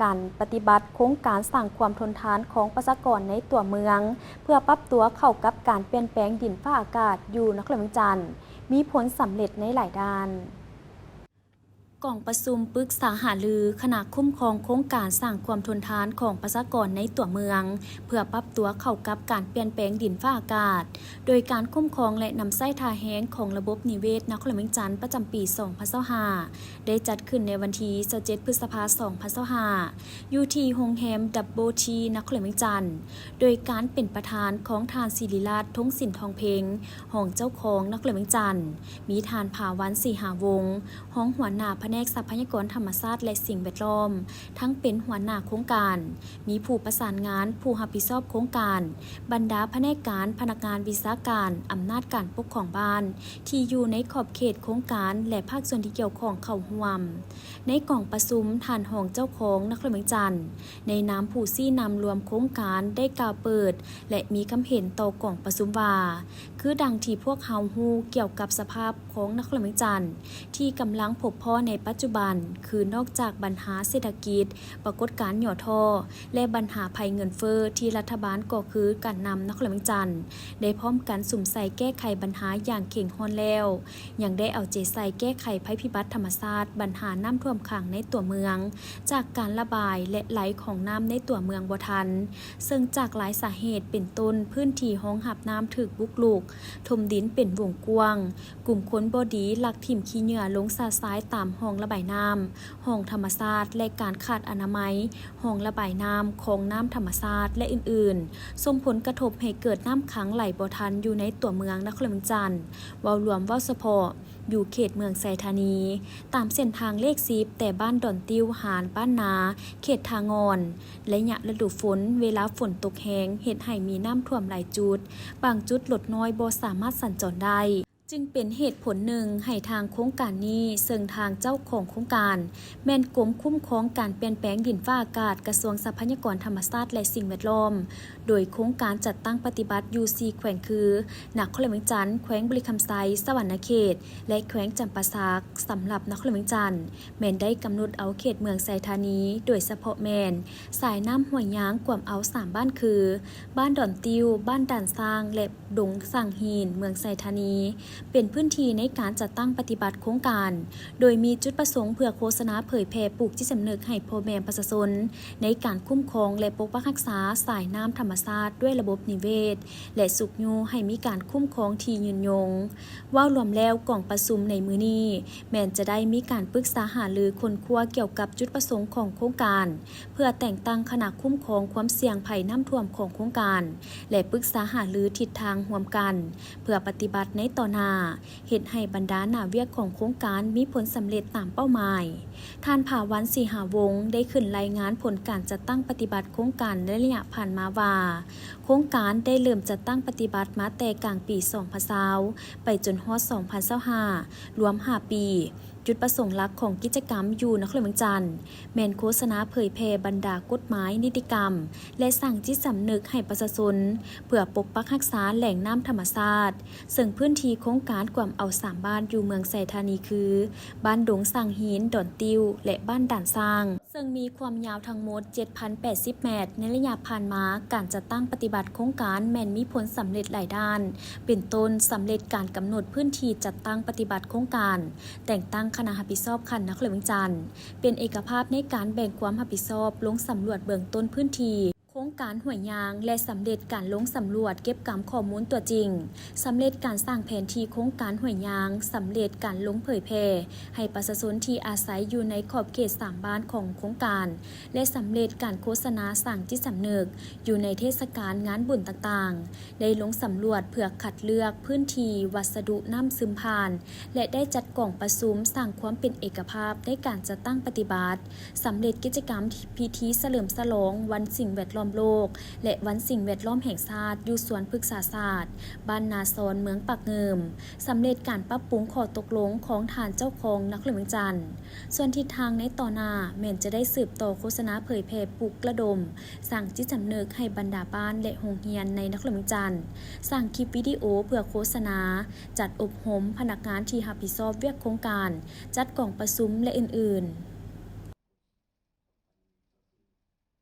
ການປະຕິບັດໂຄງການສ້າງຄວາມທົນທານຂອງປະຊາກອນໃນຕົວເມືອງ ເພື່ອປັບຕົວເຂົ້າກັບການປ່ຽນແປງດິນຟ້າອາກາດຢູ່ນະຄອນຫຼວງວຽງຈັນ ມີຜົນສຳເລັດໃນຫຼາຍດ້ານ. ກອງປະຊຸມປຶກສາຫາລືຄະນະຄຸ້ມຄອງໂຄງການສ້າງຄວາມທົນທານຂອງປະຊາກອນໃນຕົວເມືອງ ເພື່ອປັບຕົວເຂົ້າກັບການປ່ຽນແປງດິນຟ້າອາກາດ, ໂດຍການຄຸ້ມຄອງ ແລະ ນຳໃຊ້ທ່າແຮງຂອງລະບົບນິເວດນະຄອນຫຼວງວຽງຈັນປະຈຳປີສອງພັນຊາວຫ້າ ໄດ້ຈັດຂຶ້ນໃນວັນທີຊາວເຈັດ ພຶດສະພາ ສອງພັນຊາວຫ້າ ຢູ່ທີ່ໂຮງແຮມ Double T ນະຄອນຫຼວງວຽງຈັນ ໂດຍການເປັນປະທານຂອງທ່ານ ສິລິລາດ ທົງສິນທອງເພັງ ຮອງເຈົ້າຄອງນະຄອນຫຼວງວຽງຈັນ, ມີທ່ານ ພາວັນ ສີຫາວົງ ຮອງຫົວໜ້າພະແນກຊັບພະຍາກອນທຳມະຊາດ ແລະ ສິ່ງແວດລ້ອມ ທັງເປັນຫົວໜ້າໂຄງການ, ມີຜູ້ປະສານງານ, ຜູ້ຮັບຜິດຊອບໂຄງການ, ບັນດາພະແນກການ, ພະນັກງານວິຊາການ, ອຳນາດການປົກຄອງບ້ານ ທີ່ຢູ່ໃນຂອບເຂດໂຄງການ ແລະ ພາກສ່ວນທີ່ກ່ຽວຂ້ອງເຂົ້າຮ່ວມ. ໃນກອງປະຊຸມ, ທ່ານຮອງເຈົ້າຄອງນະຄອນຫຼວງວຽງຈັນ ໃນນາມຜູ້ຊີ້ນຳລວມໂຄງການ ໄດ້ກ່າວເປີດ ແລະ ມີຄຳເຫັນຕໍ່ກອງປະຊຸມວ່າ, ຄືດັ່ງທີ່ພວກເຮົາຮູ້ກ່ຽວກັບສະພາບຂອງນະຄອນຫຼວງວຽງຈັນ ທີ່ກຳລັງພົບພໍ້ໃນປັດຈຸບັນ, ຄືນອກຈາກບັນຫາເສດຖະກິດ, ປາກົດການຫຍໍ້ທໍ້ ແລະ ບັນຫາໄພເງິນເຟີ້ ທີ່ລັດຖະບານກໍຄືການນຳນະຄອນຫຼວງວຽງຈັນ ໄດ້ພ້ອມກັນສຸມໃສ່ແກ້ໄຂບັນຫາຢ່າງເຄັ່ງຮ້ອນແລ້ວ, ຍັງໄດ້ເອົາໃຈໃສ່ແກ້ໄຂໄພພິບັດທຳມະຊາດ, ບັນຫານ້ຳຖ້ວມຂັງໃນຕົວເມືອງ ຈາກການລະບາຍ ແລະ ໄຫຼຂອງນ້ຳໃນຕົວເມືອງບໍ່ທັນ, ເຊິ່ງຈາກຫຼາຍສາເຫດ ເປັນຕົ້ນ ພື້ນທີ່ຮອງຮັບນ້ຳຖືກບຸກລຸກ, ຖົມດິນເປັນວົງກວ້າງ, ກຸ່ມຄົນບໍ່ດີລັກຖິ້ມຂີ້ເຫຍື້ອລົງຊະຊາຍຕາມຮ່ອງລະບາຍນ້ຳ, ຮ່ອງທຳມະຊາດ ແລະ ການຂາດອະນາໄມ ຮ່ອງລະບາຍນ້ຳ, ຄອງນ້ຳທຳມະຊາດ ແລະ ອື່ນໆ ສົ່ງຜົນກະທົບໃຫ້ເກີດນ້ຳຂັງໄຫຼບໍ່ທັນຢູ່ໃນຕົວເມືອງນະຄອນຫຼວງວຽງຈັນ ເວົ້າລວມ, ເວົ້າສະເພາະ ຢູ່ເຂດເມືອງໄຊທານີ, ຕາມເສັ້ນທາງເລກສິບ ແຕ່ບ້ານດອນຕິ້ວຫານບ້ານນາ ເຂດທ່າງ່ອນ, ໄລຍະລະດູຝົນ ເວລາຝົນຕົກແຮງ ເຮັດໃຫ້ມີນ້ຳຖ້ວມຫຼາຍຈຸດ, ບາງຈຸດລົດນ້ອຍບໍ່ສາມາດສັນຈອນໄດ້, ຈຶ່ງເປັນເຫດຜົນໜຶ່ງໃຫ້ທາງໂຄງການນີ້, ເຊິ່ງທາງເຈົ້າຂອງໂຄງການ ແມ່ນກົມຄຸ້ມຄອງການປ່ຽນແປງດິນຟ້າອາກາດ ກະຊວງຊັບພະຍາກອນທຳມະຊາດ ແລະ ສິ່ງແວດລ້ອມ, ໂດຍໂຄງການຈັດຕັ້ງປະຕິບັດຢູ່ສີ່ແຂວງຄື ນະຄອນຫຼວງວຽງຈັນ, ແຂວງບໍລິຄຳໄຊ, ສະຫວັນນະເຂດ ແລະ ແຂວງຈຳປາສັກ. ສຳລັບນະຄອນຫຼວງວຽງຈັນ ແມ່ນໄດ້ກຳນົດເອົາເຂດເມືອງໄຊທານີ ໂດຍສະເພາະແມ່ນສາຍນ້ຳຫ້ວຍຍາງກວມເອົາສາມບ້ານຄື ບ້ານດອນຕິ້ວ, ບ້ານດ່ານຊ້າງ ແລະ ດົງສ້າງຫີນ ເມືອງໄຊທານີ ເປັນພື້ນທີ່ໃນການຈັດຕັ້ງປະຕິບັດໂຄງການ, ໂດຍມີຈຸດປະສົງເພື່ອໂຄສະນາເຜີຍແຜ່ປູກຈິດສຳນຶກໃຫ້ພໍ່ແມ່ປະຊາຊົນ ໃນການຄຸ້ມຄອງ ແລະ ປົກປັກຮັກສາສາຍນ້ຳທຳມະຊາດດ້ວຍລະບົບນິເວດ ແລະ ຊຸກຍູ້ໃຫ້ມີການຄຸ້ມຄອງທີ່ຍືນຍົງ. ເວົ້າລວມແລ້ວ, ກອງປະຊຸມໃນມື້ນີ້ ແມ່ນຈະໄດ້ມີການປຶກສາຫາລືຄົ້ນຄວ້າກ່ຽວກັບຈຸດປະສົງຂອງໂຄງການ ເພື່ອແຕ່ງຕັ້ງຄະນະຄຸ້ມຄອງຄວາມສ່ຽງໄພນ້ຳຖ້ວມຂອງໂຄງການ ແລະ ປຶກສາຫາລືທິດທາງຮ່ວມກັນ ເພື່ອປະຕິບັດໃນຕໍ່ໜ້າ, ເຮັດໃຫ້ບັນດາໜ້າວຽກຂອງໂຄງການມີຜົນສຳເລັດຕາມເປົ້າໝາຍ. ທ່ານ ພາວັນ ສີຫາວົງ ໄດ້ຂຶ້ນລາຍງານຜົນການຈັດຕັ້ງປະຕິບັດໂຄງການໃນໄລຍະຜ່ານມາວ່າ, ໂຄງການໄດ້ເລີ່ມຈັດຕັ້ງປະຕິບັດມາແຕ່ກາງປີສອງພັນຊາວ ໄປຈົນຮອດສອງພັນຊາວຫ້າ ລວມຫ້າປີ. ຈຸດປະສົງຫຼັກຂອງກິດຈະກຳຢູ່ນະຄອນຫຼວງວຽງຈັນ ແມ່ນໂຄສະນາເຜີຍແຜ່ບັນດາກົດໝາຍ, ນິຕິກຳ ແລະ ສ້າງຈິດສຳນຶກໃຫ້ປະຊາຊົນ ເພື່ອປົກປັກຮັກສາແຫຼ່ງນ້ຳທຳມະຊາດ, ເຊິ່ງພື້ນທີ່ໂຄງການກວມເອົາສາມບ້ານຢູ່ເມືອງໄຊທານີຄື ບ້ານດົງສ້າງຫີນ, ດອນຕິ້ວ ແລະ ບ້ານດ່ານຊ້າງ. ເຊິ່ງມີຄວາມຍາວທັງໝົດເຈັດພັນແປດສິບແມັດ. ໃນໄລຍະຜ່ານມາ, ການຈັດຕັ້ງປະຕິບັດໂຄງການແມ່ນມີຜົນສຳເລັດຫຼາຍດ້ານ, ເປັນຕົ້ນ ສຳເລັດການກຳນົດພື້ນທີ່ຈັດຕັ້ງປະຕິບັດໂຄງການ, ແຕ່ງຕັ້ງຄະນະຮັບຜິດຊອບຂັ້ນນະຄອນຫຼວງວຽງຈັນ ເປັນເອກະພາບໃນການແບ່ງຄວາມຮັບຜິດຊອບລົງສຳຫຼວດເບື້ອງຕົ້ນພື້ນທີ່ ໂຄງການຫ້ວຍຍາງ ແລະ ສຳເລັດການລົງສຳຫຼວດເກັບກຳຂໍ້ມູນຕົວຈິງ, ສຳເລັດການສ້າງແຜນທີ່ໂຄງການຫ້ວຍຍາງ, ສຳເລັດການລົງເຜີຍແຜ່ໃຫ້ປະຊາຊົນທີ່ອາໄສຢູ່ໃນຂອບເຂດສາມບ້ານຂອງໂຄງການ ແລະ ສຳເລັດການໂຄສະນາສ້າງຈິດສຳນຶກຢູ່ໃນເທດສະການງານບຸນຕ່າງໆ, ໄດ້ລົງສຳຫຼວດເພື່ອຄັດເລືອກພື້ນທີ່ວັດສະດຸນ້ຳຊຶມຜ່ານ ແລະ ໄດ້ຈັດກອງປະຊຸມສ້າງຄວາມເປັນເອກະພາບໃນການຈັດຕັ້ງປະຕິບັດ. ສຳເລັດກິດຈະກຳພິທີສະເຫຼີມສະຫຼອງວັນສິ່ງແວດລ້ອມໂລກ ແລະ ວັນສິ່ງແວດລ້ອມແຫ່ງຊາດ ຢູ່ສວນພຶກສາສາດ ບ້ານນາຊອນ ເມືອງປາກງື່ມ, ສຳເລັດການປັບປຸງຂໍ້ຕົກລົງຂອງທ່ານເຈົ້າຄອງນະຄອນຫຼວງວຽງຈັນ. ສ່ວນທິດທາງໃນຕໍ່ໜ້າ ແມ່ນຈະໄດ້ສືບຕໍ່ໂຄສະນາເຜີຍແຜ່ ປຸກລະດົມສ້າງຈິດສຳນຶກໃຫ້ບັນດາບ້ານ ແລະ ໂຮງຮຽນໃນນະຄອນຫຼວງວຽງຈັນ, ສ້າງຄລິບວິດີໂອເພື່ອໂຄສະນາ, ຈັດອົບຮົມພະນັກງານທີ່ຮັບຜິດຊອບວຽກໂຄງການ, ຈັດກອງປະຊຸມ ແລະ ອື່ນໆ.